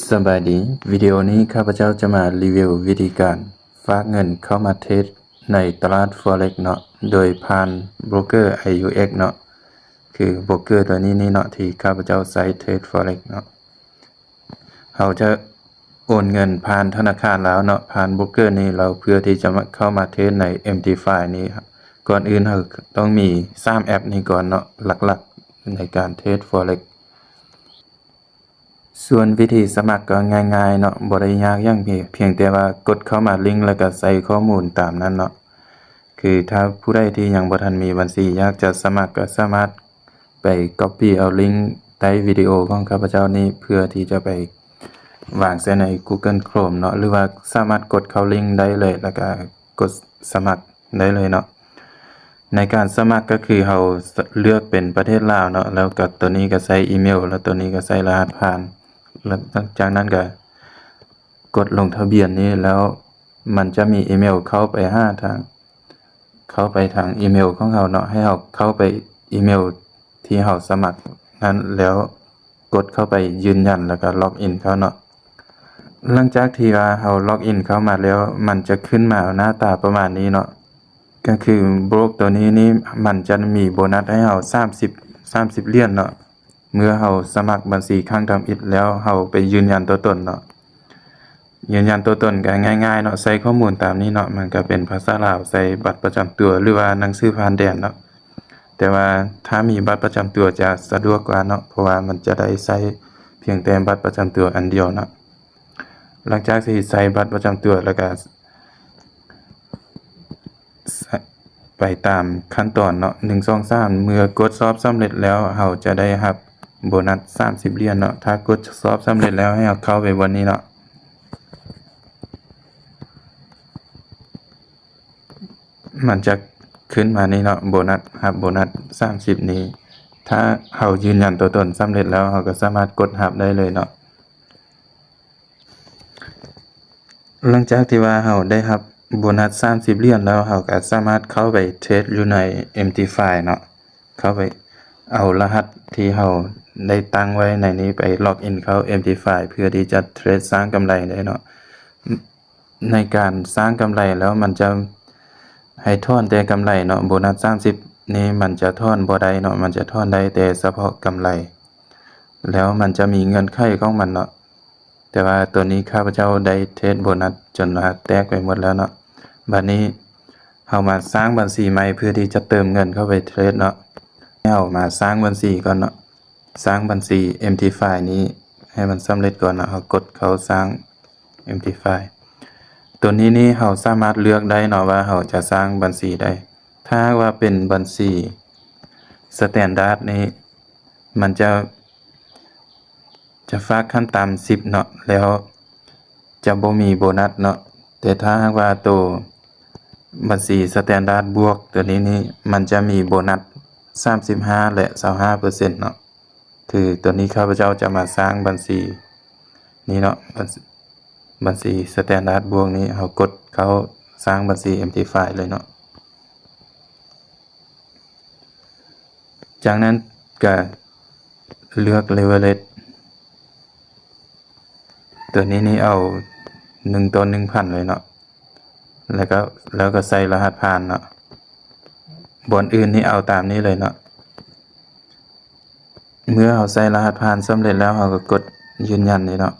ສະບາຍດີ, ວິດີໂອນີ້ຂ້າພະເຈົ້າຈະມາຣີວິວວິທີການຝາກເງິນເຂົ້າມາເທຣດໃນຕະຫຼາດ Forex ເນາະ, ໂດຍຜ່ານໂບຣກເກີ IUX ເນາະ. ຄືໂບຣກເກີຕົວນີ້ນີ້ເນາະ ທີ່ຂ້າພະເຈົ້າໃຊ້ເທຣດ Forex ເນາະ. ເຮົາຈະໂອນເງິນຜ່ານທະນາຄານລາວເນາະ, ຜ່ານໂບຣກເກີນີ້ ແລ້ວເພື່ອທີ່ຈະມາ ເຂົ້າມາເທຣດໃນ MT-Fi ນີ້, ກ່ອນອື່ນເຮົາຕ້ອງມີສາມແອັບນີ້ກ່ອນເນາະ, ຫຼັກໆໃນການເທຣດ Forex. ສ່ວນວິທີສະໝັກກໍງ່າຍໆເນາະ, ບໍ່ໄດ້ຍາກຫຍັງ, ພຽງແຕ່ວ່າກົດເຂົ້າມາລິ້ງ ແລ້ວກໍໃສ່ຂໍ້ມູນຕາມນັ້ນເນາະ. ຄືຖ້າຜູ້ໃດທີ່ຍັງບໍ່ທັນມີບັນຊີ ຢາກຈະສະໝັກ ກໍສາມາດໄປກັອບປີ້ເອົາລິ້ງໃຕ້ວິດີໂອຂອງຂ້າພະເຈົ້ານີ້ ເພື່ອທີ່ຈະໄປວາງໃສ່ໃນ Google Chrome ເນາະ, ຫຼືວ່າສາມາດກົດເຂົ້າລິ້ງໄດ້ເລີຍ ແລ້ວກໍກົດສະໝັກ ໄດ້ເລີຍເນາະ. ໃນການສະໝັກກໍຄືເຮົາເລືອກເປັນປະເທດລາວເນາະ, ແລ້ວກໍຕົວນີ້ກໍໃສ່ອີເມວ ແລ້ວຕົວນີ້ກໍໃສ່ລະຫັດຜ່ານ, ແລ້ວຫຼັງຈາກນັ້ນກໍກົດລົງທະບຽນນີ້, ແລ້ວມັນຈະມີອີເມວເຂົ້າໄປຫາທາງ ເຂົ້າໄປທາງອີເມວຂອງເຮົາເນາະ, ໃຫ້ເຮົາເຂົ້າໄປອີເມວທີ່ເຮົາສະໝັກນັ້ນ ແລ້ວ ກົດເຂົ້າໄປຢືນຢັນ ແລ້ວກໍລັອກອິນເຂົ້າເນາະ. ຫຼັງຈາກທີ່ວ່າເຮົາລັອກອິນເຂົ້າມາແລ້ວ ມັນຈະຂຶ້ນມາໜ້າຕາປະມານນີ້ເນາະ, ກໍຄືໂບຣກໂຕນີ້ນີ້ ມັນຈະມີໂບນັດໃຫ້ເຮົາສາມສິບ ສາມສິບຫຼຽນເນາະ, ເມື່ອເຮົາສະໝັກບັນຊີຄັ້ງທຳອິດແລ້ວ ເຮົາໄປຢືນຢັນຕົວຕົນເນາະ. ຢືນຢັນຕົວຕົນກໍງ່າຍໆເນາະ, ໃສ່ຂໍ້ມູນຕາມນີ້ເນາະ, ມັນກໍເປັນພາສາລາວ, ໃສ່ບັດປະຈຳຕົວ ຫຼືວ່າໜັງສືຜ່ານແດນເນາະ. ແຕ່ວ່າຖ້າມີບັດປະຈຳຕົວຈະສະດວກກວ່າເນາະ, ເພາະວ່າມັນຈະໄດ້ໃຊ້ພຽງແຕ່ບັດປະຈຳຕົວອັນດຽວເນາະ. ຫຼັງຈາກທີ່ໃສ່ບັດປະຈຳຕົວແລ້ວກໍ ໄປຕາມຂັ້ນຕອນເນາະ ໜຶ່ງ ສອງ ສາມ, ເມື່ອກົດສອບສຳເລັດແລ້ວ ເຮົາຈະໄດ້ຮັບໂບນັດສາມສິບຫຼຽນເນາະ. ຖ້າກົດສອບສຳເລັດແລ້ວ ໃຫ້ເຮົາເຂົ້າໄປບ່ອນນີ້ເນາະ, ມັນຈະຂຶ້ນມານີ້ເນາະ, ໂບນັດ, ຮັບໂບນັດສາມສິບນີ້. ຖ້າເຮົາຢືນຢັນຕົວຕົນສຳເລັດແລ້ວ ເຮົາກໍສາມາດກົດຮັບໄດ້ເລີຍເນາະ. ຫຼັງຈາກທີ່ວ່າເຮົາໄດ້ຮັບໂບນັດສາມສິບຫຼຽນແລ້ວ, ເຮົາກໍສາມາດເຂົ້າໄປເທຣດຢູ່ໃນ MT-Fi ເນາະ, ເຂົ້າໄປເອົາລະຫັດທີ່ເຮົາໄດ້ຕັ້ງໄວ້ໃນນີ້ໄປລັອກອິນເຂົ້າ MT-Fi ເພື່ອທີ່ຈະເທຣດສ້າງກຳໄລໄດ້ເນາະ. ໃນການສ້າງກຳໄລແລ້ວ ມັນຈະໃຫ້ຖອນແຕ່ກຳໄລເນາະ, ໂບນັດສາມສິບນີ້ມັນຈະຖອນບໍ່ໄດ້ເນາະ, ມັນຈະຖອນໄດ້ແຕ່ສະເພາະກຳໄລ, ແລ້ວມັນຈະມີເງື່ອນໄຂຂອງມັນເນາະ. ແຕ່ວ່າຕົວນີ້ຂ້າພະເຈົ້າໄດ້ເທຣດໂບນັດຈົນວ່າແຕກໄປໝົດແລ້ວເນາະ. ບາດນີ້ເຮົາມາສ້າງບັນຊີໃໝ່ເພື່ອທີ່ຈະເຕີມເງິນເຂົ້າໄປເທຣດເນາະ. ເຮົາມາສ້າງບັນຊີກ່ອນເນາະ, ສ້າງບັນຊີ MT-Fi ນີ້ໃຫ້ມັນສຳເລັດກ່ອນເນາະ. ເຮົາກົດເຂົ້າສ້າງ MT-Fi. ຕົວນີ້ນີ້ເຮົາສາມາດເລືອກໄດ້ເນາະວ່າເຮົາຈະສ້າງບັນຊີໃດ. ຖ້າຫາກວ່າເປັນບັນຊີ Standard ນີ້ ມັນຈະ ຈະຝາກຂັ້ນຕ່ຳສິບເນາະ, ແລ້ວຈະບໍ່ມີໂບນັດເນາະ. ແຕ່ຖ້າຫາກວ່າໂຕບັນຊີ Standard ບວກ ຕົວນີ້ນີ້ ມັນຈະມີໂບນັດສາມສິບຫ້າ ແລະ ຊາວຫ້າເປີເຊັນເນາະ. ຄືຕົວນີ້ຂ້າພະເຈົ້າຈະມາສ້າງບັນຊີນີ້ເນາະ, ບັນ ບັນຊີ Standard ບວກນີ້ ເຮົາກົດເຂົ້າສ້າງບັນຊີ MT-Fi ເລີຍເນາະ. ຈາກນັ້ນກະເລືອກ Leverage ຕົວນີ້ນີ້ເອົາໜຶ່ງຕໍ່ໜຶ່ງພັນເລີຍເນາະ, ແລ້ວກໍ ແລ້ວກໍໃສ່ລະຫັດຜ່ານເນາະ. ບ່ອນອື່ນນີ້ເອົາຕາມນີ້ເລີຍເນາະ. ເມື່ອເຮົາໃສ່ລະຫັດຜ່ານສຳເລັດແລ້ວ ເຮົາກໍກົດຢືນຢັນນີ້ເນາະ.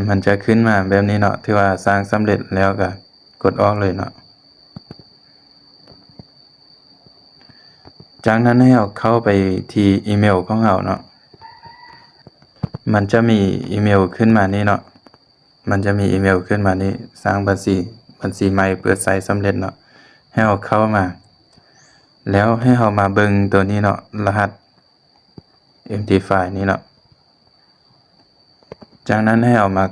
ມັນຈະຂຶ້ນມາແບບນີ້ເນາະ, ຖືວ່າສ້າງສຳເລັດແລ້ວກໍກົດອອກເລີຍເນາະ. ຈາກນັ້ນໃຫ້ເຮົາເຂົ້າໄປທີ່ອີເມວຂອງເຮົາເນາະ, ມັນຈະມີອີເມວຂຶ້ນມານີ້ເນາະ. ມັນຈະມີອີເມວຂຶ້ນມານີ້, ສ້າງບັນຊີ, ບັນຊີໃໝ່ເປີດໃຊ້ສຳເລັດເນາະ. ໃຫ້ເຮົາເຂົ້າມາ ແລ້ວໃຫ້ເຮົາມາເບິ່ງຕົວນີ້ເນາະ, ລະຫັດ MT-Fi ນີ້ເນາະ. ຈາກນັ້ນໃຫ້ເຮົາມາ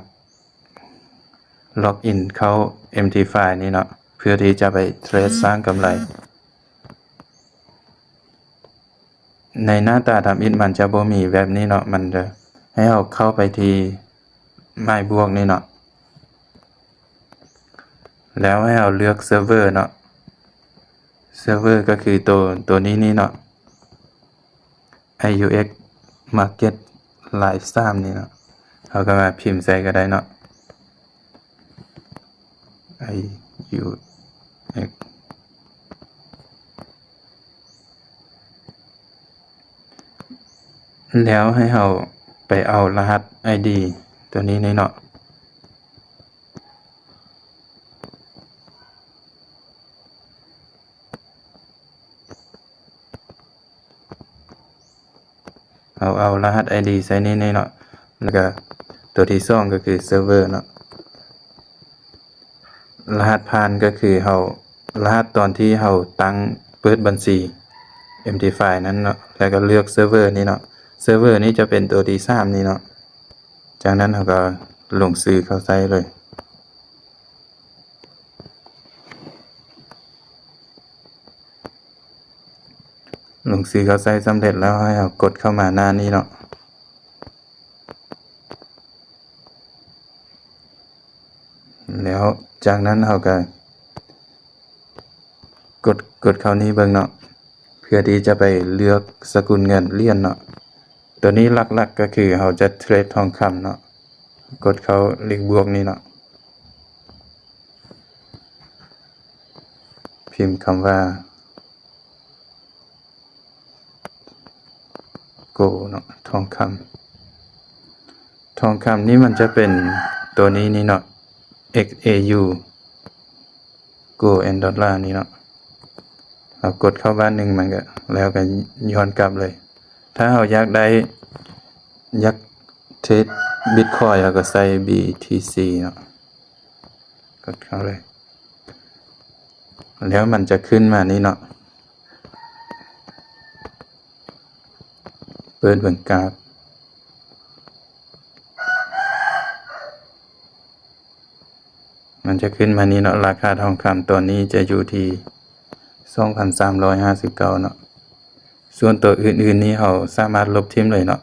ລັອກອິນເຂົ້າ MT-Fi ນີ້ເນາະ, ເພື່ອທີ່ຈະໄປເທຣດສ້າງກຳໄລ. ໃນໜ້າຕາທຳອິດມັນຈະບໍ່ມີແບບນີ້ເນາະ, ມັນຈະໃຫ້ເຮົາເຂົ້າໄປທີ່ໝາຍບວກນີ້ເນາະ, ແລ້ວໃຫ້ເຮົາເລືອກເຊີເວີເນາະ. ເຊີເວີກໍຄືໂຕ ໂຕນີ້ນີ້ເນາະ, IUX Market Live ສາມນີ້ເນາະ ເຮົາກໍມາພິມໃສ່ກໍໄດ້ເນາະ IUX ແລ້ວໃຫ້ເຮົາໄປເອົາລະຫັດ ID ຕົວນີ້ນີ້ເນາະ. ເຮົາເອົາລະຫັດ ID ໃສ່ນີ້ເນາະ ແລ້ວກະຕົວທີສອງກໍຄືເຊີເວີເນາະ ລະຫັດຜ່ານກໍຄືເຮົາ ລະຫັດຕອນທີ່ເຮົາຕັ້ງເປີດບັນຊີ MT Five ນັ້ນເນາະ ແລ້ວກໍເລືອກເຊີເວີນີ້ເນາະ ເຊີເວີນີ້ຈະເປັນຕົວທີສາມນີ້ເນາະ ຈາກນັ້ນເຮົາກໍລົງຊື່ເຂົ້າໃສ່ເລີຍ. ລົງຊື່ເຂົ້າໃສ່ສຳເລັດແລ້ວ ໃຫ້ເຮົາກົດເຂົ້າມາໜ້ານີ້ເນາະ ແລ້ວຈາກນັ້ນເຮົາກໍກົດ ກົດເຂົ້ານີ້ເບິ່ງເນາະ ເພື່ອທີ່ຈະໄປເລືອກສະກຸນເງິນຫຼຽນເນາະ ຕົວນີ້ຫຼັກໆກໍຄືເຮົາຈະເທຣດທອງຄຳເນາະ ກົດເຂົ້າເລກບວກນີ້ເນາະ ພິມຄຳວ່າ Gold ເນາະ ທອງຄຳ ທອງຄຳນີ້ມັນຈະເປັນຕົວນີ້ນີ້ເນາະ XAU Gold and Dollar ນີ້ເນາະ ເຮົາກົດເຂົ້າບາດໜຶ່ງມັນກໍ ແລ້ວກໍຍ້ອນກັບເລີຍ ຖ້າເຮົາຢາກໄດ້ ຢາກເທຣດ Bitcoin ເຮົາກໍໃສ່ BTC ເນາະ ກົດເຂົ້າເລີຍ ແລ້ວມັນຈະຂຶ້ນມານີ້ເນາະ ເປີດເບິ່ງກາຟ ມັນຈະຂຶ້ນມານີ້ເນາະ ລາຄາທອງຄຳຕອນນີ້ຈະຢູ່ທີ່ສອງພັນສາມຮ້ອຍຫ້າສິບເກົ້າເນາະ ສ່ວນຕົວອື່ນໆນີ້ເຮົາສາມາດລົບຖິ້ມເລີຍເນາະ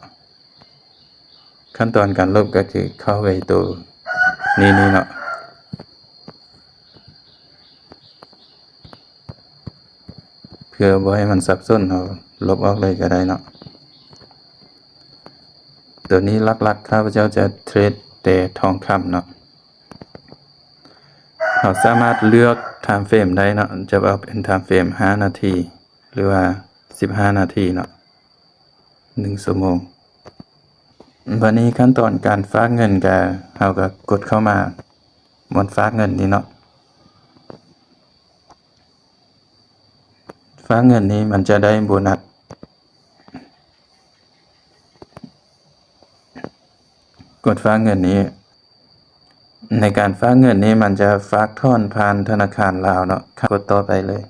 ຂັ້ນຕອນການລົບກໍຄືເຂົ້າໄປໂຕນີ້ນີ້ເນາະ ເພື່ອບໍ່ໃຫ້ມັນສັບສົນ ເຮົາລົບອອກເລີຍກໍໄດ້ເນາະ ໂຕນີ້ຫຼັກໆ ຂ້າພະເຈົ້າຈະເທຣດແຕ່ທອງຄຳເນາະ ເຮົາສາມາດເລືອກ time frame ໄດ້ເນາະ ຈະເອົາເປັນ time frame ຫ້ານາທີ ຫຼືວ່າສິບຫ້ານາທີເນາະ ໜຶ່ງຊົ່ວໂມງ ບາດນີ້ຂັ້ນຕອນການຝາກເງິນກະ ເຮົາກະກົດເຂົ້າມາບ່ອນຝາກເງິນນີ້ເນາະ ຝາກເງິນນີ້ມັນຈະໄດ້ໂບນັດ ກົດຝາກເງິນນີ້ ໃນການຝາກເງິນນີ້ມັນຈະຝາກຖອນຜ່ານທະນາຄານລາວເນາະ ກົດຕໍ່ໄປເລີຍ.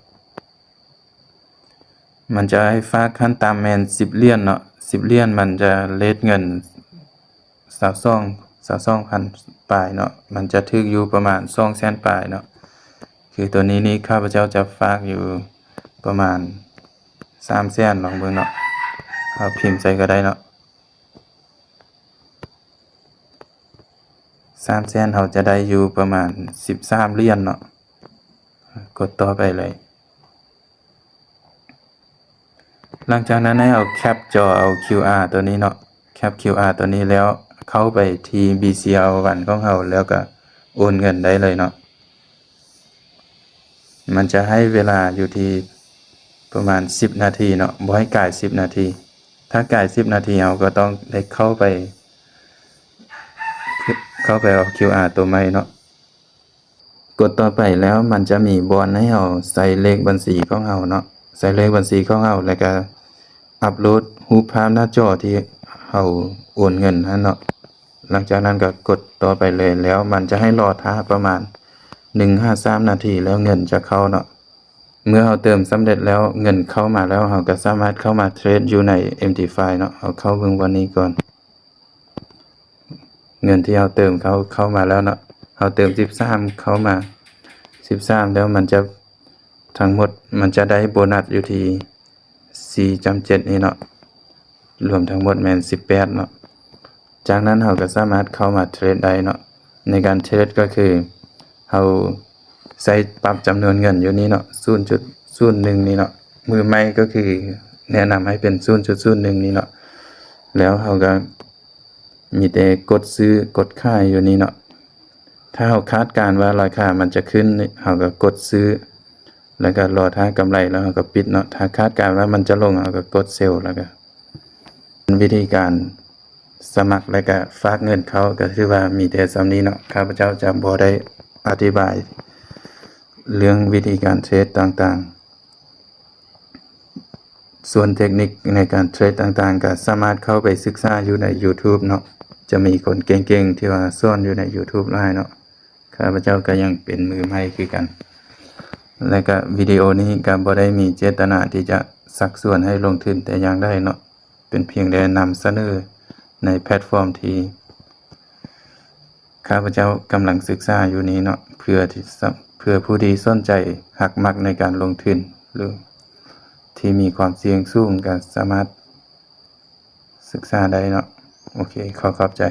ມັນຈະໃຫ້ຝາກຂັ້ນຕ່ຳແມ່ນສິບຫຼຽນເນາະ ສິບຫຼຽນມັນຈະເລດເງິນຊາວສອງ ຊາວສອງພັນປາຍເນາະ ມັນຈະຖືກຢູ່ປະມານສອງແສນປາຍເນາະ ຄືໂຕນີ້ນີ້ຂ້າພະເຈົ້າຈະຝາກຢູ່ປະມານສາມແສນ ລອງເບິ່ງເນາະ ເຮົາພິມໃສ່ກໍໄດ້ເນາະ ສາມແສນເຮົາຈະໄດ້ຢູ່ປະມານສິບສາມຫຼຽນເນາະ ກົດຕໍ່ໄປເລີຍ. ຫຼັງຈາກນັ້ນໃຫ້ເຮົາແຄັບຈໍເອົາຄິວອາໂຕນີ້ເນາະ ແຄັບຄິວອາໂຕນີ້ແລ້ວເຂົ້າໄປທີ່ BCL One ຂອງເຮົາ ແລ້ວກະໂອນເງິນໄດ້ເລີຍເນາະ ມັນຈະໃຫ້ເວລາຢູ່ທີ່ປະມານສິບນາທີເນາະ ບໍ່ໃຫ້ກາຍສິບນາທີ ຖ້າກາຍສິບນາທີເຮົາກໍຕ້ອງໄດ້ເຂົ້າໄປ ເຂົ້າໄປເອົາຄິວອາໂຕໃໝ່ເນາະ. ກົດຕໍ່ໄປແລ້ວມັນຈະມີບ່ອນໃຫ້ເຮົາໃສ່ເລກບັນຊີຂອງເຮົາເນາະ ໃສ່ເລກບັນຊີຂອງເຮົາ ແລ້ວກະອັບໂຫຼດຮູບພາບໜ້າຈໍທີ່ເຮົາໂອນເງິນຫັ້ນເນາະ ຫຼັງຈາກນັ້ນກໍກົດຕໍ່ໄປເລີຍ ແລ້ວມັນຈະໃຫ້ລໍຖ້າປະມານໜຶ່ງຫາສາມນາທີ ແລ້ວເງິນຈະເຂົ້າເນາະ ເມື່ອເຮົາເຕີມສຳເລັດແລ້ວ ເງິນເຂົ້າມາແລ້ວ ເຮົາກໍສາມາດເຂົ້າມາເທຣດຢູ່ໃນ MT Five ເນາະ ເຮົາເຂົ້າເບິ່ງບ່ອນນີ້ກ່ອນ. ເງິນທີ່ເຮົາເຕີມເຂົ້າ ເຂົ້າມາແລ້ວເນາະ ເຮົາເຕີມສິບສາມເຂົ້າມາ ສິບສາມແລ້ວມັນຈະ ທັງໝົດມັນຈະໄດ້ໂບນັດຢູ່ທີ່ສີ່ຈຸດເຈັດນີ້ເນາະ ລວມທັງໝົດແມ່ນສິບແປດເນາະ ຈາກນັ້ນເຮົາກໍສາມາດເຂົ້າມາເທຣດໄດ້ເນາະ ໃນການເທຣດກໍຄືເຮົາໃສ່ປັບຈຳນວນເງິນຢູ່ນີ້ເນາະ ສູນຈຸດສູນໜຶ່ງນີ້ເນາະ ມືໃໝ່ກໍຄື ແນະນຳໃຫ້ເປັນສູນຈຸດສູນໜຶ່ງນີ້ເນາະ ແລ້ວເຮົາກໍມີແຕ່ກົດຊື້ ກົດຂາຍຢູ່ນີ້ເນາະ. ຖ້າເຮົາຄາດການວ່າລາຄາມັນຈະຂຶ້ນນີ້ ເຮົາກໍກົດຊື້ ແລ້ວກໍລໍຖ້າກຳໄລ ແລ້ວເຮົາກໍປິດເນາະ. ຖ້າຄາດການວ່າມັນຈະລົງ ເຮົາກໍກົດເຊວ ແລ້ວກໍ ວິທີການສະໝັກ ແລະກະຝາກເງິນເຂົ້າ ກໍຖືວ່າມີແຕ່ສ່ຳນີ້ເນາະ. ຂ້າພະເຈົ້າຈະບໍ່ໄດ້ອະທິບາຍເລື່ອງວິທີການເທຣດຕ່າງໆ. ສ່ວນເທັກນິກໃນການເທຣດຕ່າງໆ ກໍສາມາດເຂົ້າໄປສຶກສາຢູ່ໃນ YouTube ເນາະ, ຈະມີຄົນເກັ່ງໆທີ່ວ່າສອນຢູ່ໃນ YouTube ຫຼາຍເນາະ. ຂ້າພະເຈົ້າກໍຍັງເປັນມືໃໝ່ຄືກັນ ແລະກະວິດີໂອນີ້ກໍບໍ່ໄດ້ມີເຈດຕະນາທີ່ຈະຊັກຊວນໃຫ້ລົງທຶນແຕ່ຢ່າງໃດເນາະ, ເປັນພຽງແຕ່ນຳສະເໜີໃນແພລດຟອມທີ່ຂ້າພະເຈົ້າກຳລັງສຶກສາຢູ່ນີ້ເນາະ, ເພື່ອທີ່ ເພື່ອຜູ້ທີ່ສົນໃຈຮັກມັກໃນການລົງທຶນ ຫຼືທີ່ມີຄວາມສ່ຽງສູງກໍສາມາດສຶກສາໄດ້ເນາະ. ໂອເຄ ຂໍຂອບໃຈ.